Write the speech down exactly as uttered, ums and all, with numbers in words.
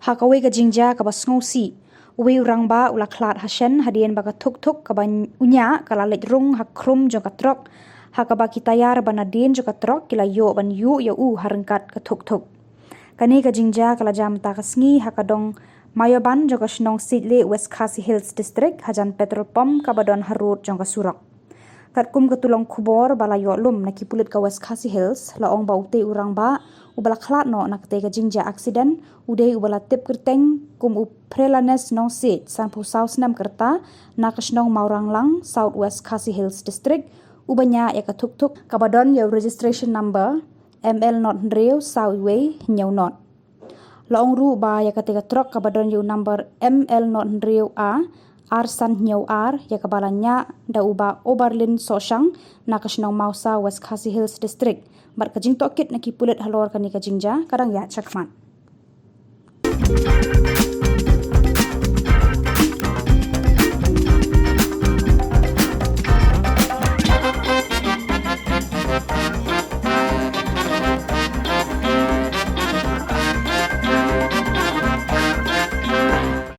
Ha kawei ka jingjia kaba sngewsih, uwei u rangbah u la khlad ha shen hadien ba ka thuk thuk kaba u ñiah ka la leit rung ha khrum jong ka trok, ha kaba ki tayar ba nadien jong ka trok ki la ïoh ban ïuh ïa u ha ryngkat ka thuk thuk. Kane ka jingjia ka la jia mynta ka sngi ha ka dong Mayoban jong ka shnong Siejleh, West Khasi Hills District, hajan petrol pump kaba don harud jong ka surok. Katkum ka tulong khubor ba la ïoh lum na ki pulit ka West Khasi Hills, la ong ba utei u rangbah uba la khlad noh na katei ka jingjia aksiden u dei uba la tip kyrteng kum u Phrelanes Nongsiej, sanphew saw snem ka rta, na ka shnong Mawranglang, South West Khasi Hills District, uba ñiah ïa ka thuk thuk kaba don ïa u registration number M L not hynriew saw wei hynñiew not. La ong ruh ba ïa katei ka trok kaba don ïa u number M L not hynriew A ar san hynñiew ar, ïa kaba la ñiah da u Bah Oberlin Sohshang na ka shnong Mawsa, West Khasi Hills District. Bad ka jingtohkit na ki pulit halor kane ka jingjia ka dang ïaid shakhmat.